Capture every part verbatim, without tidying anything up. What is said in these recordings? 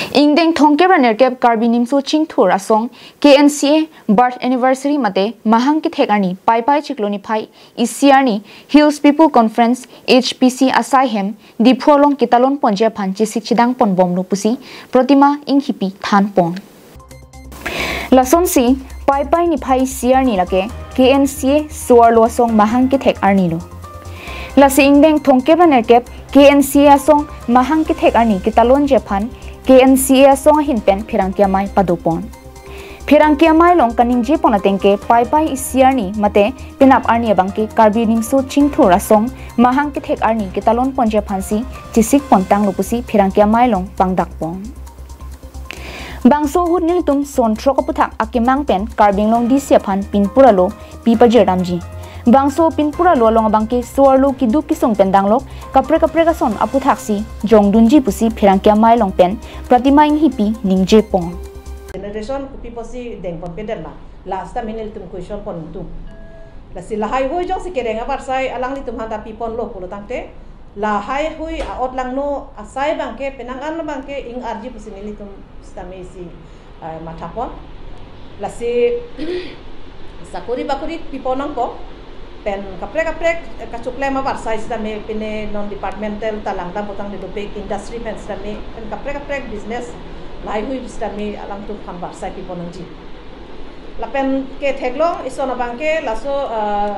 Ingdeng thomkep ra nerkep Karbi Nimso Chingthur Asong K N C A birth anniversary mate mahang kethek arni Paipai chiklo niphai isi arni Hills People Conference H P C asai hem Diphu along ketalon ponji aphan chesik chedang ponbomlo pusi Protima Inghipi thanpon. Lasonsi Paipai niphai isi arni lake K N C A so-arlo asong mahang kethek arni lo. Lasi ingdeng thomkep ra nerkep K N C A asong mahang kethek arni ketalonji aphan K N C A asong ahin pen pherangke amei padopon. Pherangke amei along kaningjepon atengke Paipai isi arni mate penap arni abangke Karbi Nimso Chingthur Asong mahang kethek arni ketalon ponji aphansi chesik pontanglo pusi pherangke amei along pangdakpon. Bangso ahut nelitum son throk aphuthak akemang pen Karbi Anglong D C aphan pinpur alo pi pajirdamji. Bangso pinpur alo along abangke so-arlo keduk kesung pen danglok kaprek kaprek ason aphuthaksi jongdunji pusi pherangke amei along pen Protima Inghipi ningjepon. Generation kopi pusi dengponpedetma, last time nelitum question pon tum. Lasi lahai hui jongsi kereng abarsai alanglitum aphanta piponlo pulo tangte, lahai hui a-ot langno asai abangke penang an abangke ing-arji pusi nelitum sitame isi, eh, mathapon. Lasi sakori bakori piponangpo. Pen kaprek kaprek, eh, kachoklem abarsai sitame pine non departmental ta langdam putangte dopik, industry pen sitame pen kaprek kaprek business lahai hui sitame alangtum aphan barsai piponangji. Lapen ketheklong ison abangke laso, eh,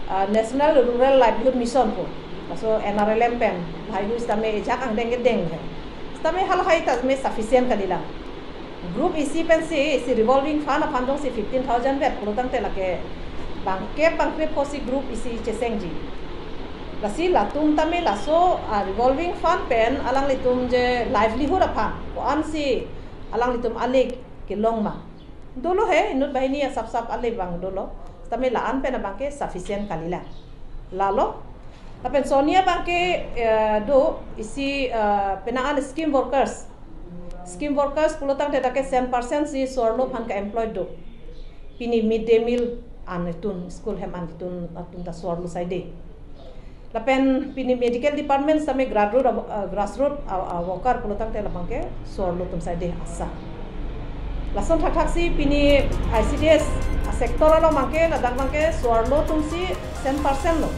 eh, National Rural Livelihood Mission pu, laso N R L M pen lahai hui sitame ejak angdeng kedeng he. Sitame halahai ta sitame sufficient kalilang. Group isi pensi, isi revolving fund aphan jongsi fifteen thousand vet pulo tangte lake bangkep bangkrepho si group isi chesengji. Lasi latum tame laso, ah, revolving fund pen alanglitum je livelihood aphan ko-ansi alanglitum ale kelongma. Dolo he, inut banghini asap sap ale abang dolo. Tame la-an pen abangke sufficient kalilang. Lalo, lapen soni abangke, eh, do isi, eh, penang an scheme workers. Scheme workers pulo tangte dak ke cent percent si so-arlo aphan ka-employed do. Pini mid day meal an itun, school hem an itun, atum ta so-arlo saide. Lapen pini medical department sitame grassroot, uh, grassroot, uh, uh, worker pulo tangte labangke so-arlo atum saide, ASHA. Lason thakthak si pini I C D S a-sector along abangke, ladak abangke so-arlo atum si cent percent lo.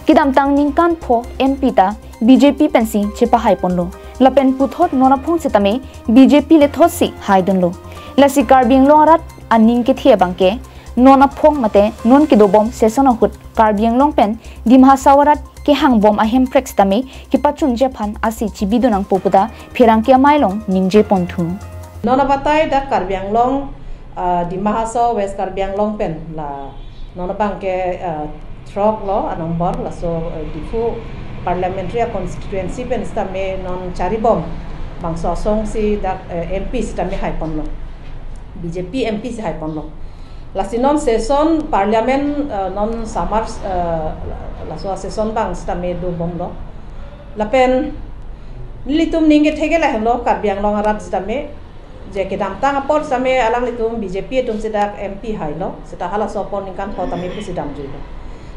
Kedamtang ningkan pho M P ta B J P pensi chepahaiponlo. Lapen puthot non aphong sitame B J P lethot si haidunlo. Lasi Karbi Anglong arat aning kethe abangke non aphong mate non kedobom session ahut Karbi Anglong pen Dima Hasao arat kehangbom ahemprek sitame kepachunji aphan asi chibidun nangpo puta pherangke amei along ningjeponthu. Non abatai dak Karbi Anglong, ah, Dima Hasao, West Karbi Anglong pen la non abangke, ah, throk lo a-number, laso, eh, Diphu Parliamentary Constituency pen sitame non charibom bangso asong si dak, eh, M P sitame haiponlo. B J P M P si haiponlo. Lasi non session parliament, eh, non summer, eh, laso session abang sitame dobomlo. Lapen nelitum ning kethe ke lahenlo, Karbi Anglong arat sitame je kedamtang apor sitame alanglitum B J P atum si dak M P hailo, seta halaso apor ningkan pho tame pusi damjuilo.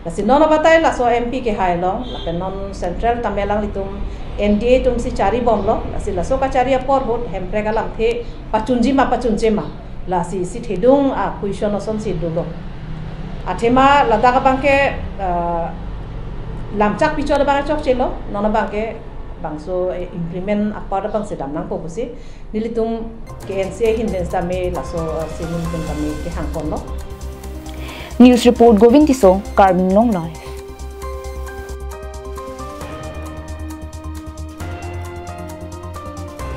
Lasi non abatai laso M P kehailo, lapen non central tame alanglitum N D A atum si charibomlo, lasi laso kachari apor ahut hemprek alamthe pachunji ma pachunji ma, lasi isi thedung a-question ason si dolo. Athema ladak abangke, eh, lamchak pichot abang chokchelo, non abangke bangso, eh, increment apor abang si dam nangpo pusi nelitum K N C A ahin pen sitame laso, eh, sining pen sitame kehangponlo. News report, Govind Tisso, Karbi Anglong Live.